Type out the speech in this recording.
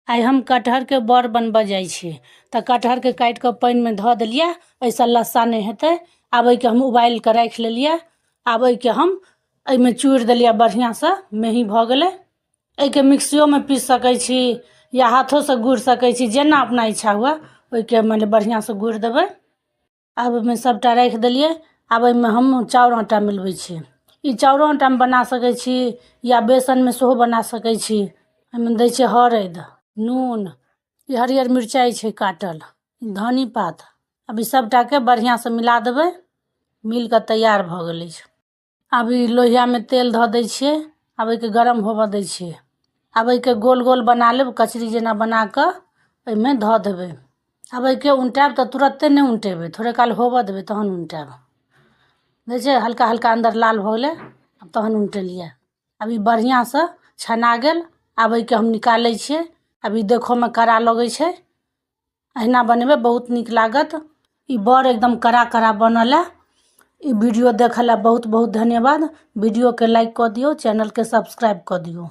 आइ हम कटहरके बड़ बनबऽ जाइ छी तऽ कटहरके काटि कऽ पानिमे धऽ देलियै। एहिसँ लस्सा नहि हेतै। आब एहिके हम उबालि कऽ राखि लेलियै। आब एहिके हम एहिमे चूरि देलियै, बढ़िआँसँ मेही भऽ गेलै। एहिके मिक्सियोमे पीस सकै छी या हाथोसँ गुड़ि सकै छी, जेना अपना इच्छा हुए ओहिके मानि बढ़िआँसँ गुड़ि देबै। आब ओहिमे सभटा राखि देलियै। आब एहिमे हम चाउर आँटा मिलबै छियै। ई चाउरो आँटामे बना सकै छी या बेसनमे सेहो बना सकै छी। एहिमे दै छियै हरदि, नून, ई हरियर मिरचाइ छै काटल, धनी पात। आब ई सभटाके बढ़िआँसँ मिला देबै। मिल कऽ तैयार भऽ गेल अछि। आब ई लोहियामे तेल धऽ दै छियै। आब एहिके गरम होबऽ दै छियै। आब एहिके गोल गोल बना लेब, कचरी जेना बना कऽ एहिमे धऽ देबै। आब एहिके उनटायब तऽ तुरन्ते नहि उनटेबै, थोड़े काल होबऽ देबै तहन उनटायब। देखै छियै, हल्का हल्का अन्दर लाल भऽ गेलै। आब तहन उनटेलियै। आब ई बढ़िआँसँ छना गेल। आब एहिके हम निकालै छियै। आब ई देखोमे कड़ा लगै छै। अहिना बनेबै, बहुत नीक लागत। ई बड़ एकदम कड़ा कड़ा बनल है। ई वीडियो देखऽ लए बहुत बहुत धन्यवाद। वीडियोके लाइक कऽ दियौ, चैनलके सब्सक्राइब कऽ दियौ।